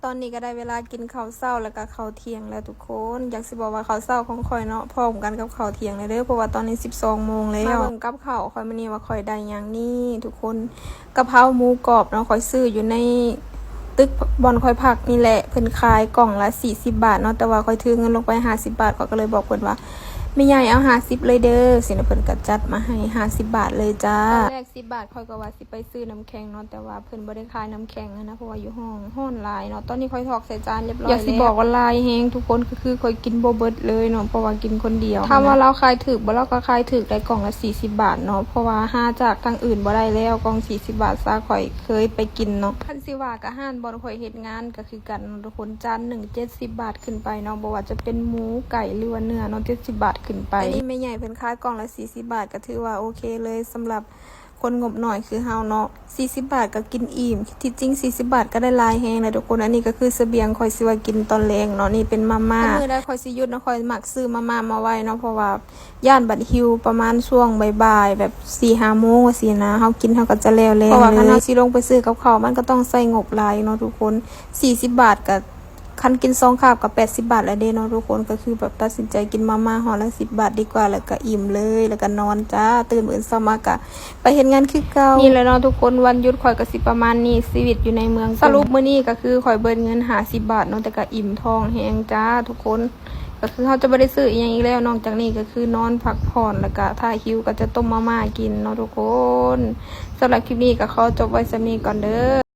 ຕອນນີ້ກໍໄດ້ເວລາກິນເຂົ້າເຊົ້າ ແລ້ວກໍເຂົ້າທ່ຽງແລ້ວທຸກຄົນ. ຢາກຊິບອກວ່າເຂົ້າເຊົ້າຂອງຂ້ອຍເນາະ ພ້ອມກັນກັບເຂົ້າທ່ຽງເລີຍເດີ ເພາະວ່າຕອນນີ້ສິບສອງໂມງແລ້ວ. ມາເບິ່ງກັບເຂົ້າຂ້ອຍມື້ນີ້ວ່າຂ້ອຍໄດ້ຫຍັງນີ້ທຸກຄົນ. ກະເພົາໝູກອບເນາະ ຂ້ອຍຊື້ຢູ່ໃນຕຶກບ່ອນຂ້ອຍພັກນີ້ແຫຼະ ເພິ່ນຂາຍກ່ອງລະສີ່ສິບບາດເນາະ ແຕ່ວ່າຂ້ອຍຖືເງິນລົງໄປຫ້າສິບບາດ ຂ້ອຍກໍເລີຍບອກເພິ່ນວ່າ ແມ່ໃຫຍ່ເອົາຫ້າສິບເລີຍເດີ ຊີ້ນະ ເພິ່ນກໍຈັດມາໃຫ້ຫ້າສິບບາດເລີຍຈ້າ. ຕອນແລກສິບບາດ ຂ້ອຍກໍວ່າຊິໄປຊື້ນ້ຳແຂງເນາະ ແຕ່ວ່າເພິ່ນບໍ່ໄດ້ຂາຍນ້ຳແຂງຫັ້ນນະ ເພາະວ່າຢູ່ຫ້ອງຮ້ອນຫຼາຍເນາະ. ຕອນນີ້ຂ້ອຍຖອກໃສ່ຈານຮຽບຮ້ອຍແລ້ວ. ຢາກຊິບອກວ່າຫຼາຍແຮງທຸກຄົນ ກໍຄືຂ້ອຍກິນບໍ່ເບິດເລີຍເນາະ ເພາະວ່າກິນຄົນດຽວ. ຖາມວ່າລາວຂາຍຖືກບໍ່? ລາວກໍຂາຍຖືກໄດ້ ກ່ອງລະສີ່ສິບບາດເນາະ ເພາະວ່າຫາຈາກທາງອື່ນບໍ່ໄດ້ແລ້ວ ກ່ອງສີ່ສິບບາດຊະ ຂ້ອຍເຄີຍໄປກິນເນາະ. ຄັນຊິວ່າກໍຮ້ານບ່ອນຂ້ອຍເຮັດງານກໍຄືກັນເນາະທຸກຄົນ ຈານໜຶ່ງເຈັດສິບບາດຂຶ້ນໄປເນາະ ບໍ່ວ່າຈະເປັນໝູ ໄກ່ ຫຼືວ່າເນື້ອເນາະ ເຈັດສິບບາດຂຶ້ນໄປ. ແຕ່ນີ້ແມ່ໃຫຍ່ເພິ່ນຂາຍກ່ອງລະສີ່ສິບບາດ ກໍຖືວ່າໂອເຄເລີຍ ສຳລັບຄົນງົບໜ້ອຍຄືເຮົາເນາະ ສີ່ສິບບາດກໍກິນອີ່ມ. ທີ່ຈິງສີ່ສິບບາດກໍໄດ້ຫຼາຍແຮງແຫຼະທຸກຄົນ. ອັນນີ້ກໍຄືສະບຽງຂ້ອຍຊິວ່າກິນຕອນແລງເນາະ ນີ້ເປັນມາມ່າ. ມື້ໃດຂ້ອຍຊິຢຸດເນາະ ຂ້ອຍມັກຊື້ມາມ່າມາໄວ້ເນາະ ເພາະວ່າ ຢ້ານບັດຫິວປະມານຊ່ວງບ່າຍໆ ແບບສີ່ຫ້າໂມງຈັ່ງຊີ້ນະ ເຮົາກິນເຮົາກໍຈະແລ້ວແລງເລີຍ. ເພາະວ່າຄັນເຮົາຊິລົງໄປຊື້ກັບເຂົ້າ ມັນກໍຕ້ອງໃຊ້ງົບຫຼາຍເນາະທຸກຄົນ. ສີ່ສິບບາດກໍ ຄັນກິນສອງຄາບກໍແປດສິບບາດແລ້ວເດ້ເນາະທຸກຄົນ. ກໍຄືແບບຕັດສິນໃຈກິນມາມ່າຫໍ່ລະສິບບາດດີກວ່າ ແລ້ວກໍອີ່ມເລີຍ ແລ້ວກໍນອນຈ້າ. ຕື່ນມື້ອື່ນເຊົ້າມາກໍໄປເຮັດງານຄືເກົ່າ. ນີ້ແຫຼະເນາະທຸກຄົນ ວັນຢຸດຂ້ອຍກໍຊິປະມານນີ້ ຊີວິດຢູ່ໃນເມືອງ. ສະຫຼຸບມື້ນີ້ກໍຄືຂ້ອຍເບິດເງິນຫ້າສິບບາດເນາະ ແຕ່ກໍອີ່ມທ້ອງແຮງຈ້າທຸກຄົນ. ກໍຄືເຮົາຈະບໍ່ໄດ້ຊື້ອີ່ຫຍັງອີກແລ້ວ ນອກຈາກນີ້ກໍຄືນອນພັກຜ່ອນ ແລ້ວກໍຖ້າຫິວກໍຈະຕົ້ມມາມ່າກິນເນາະທຸກຄົນ. ສຳລັບຄລິບນີ້ກໍຂໍຈົບໄວ້ສ່ຳນີ້ກ່ອນເດີ.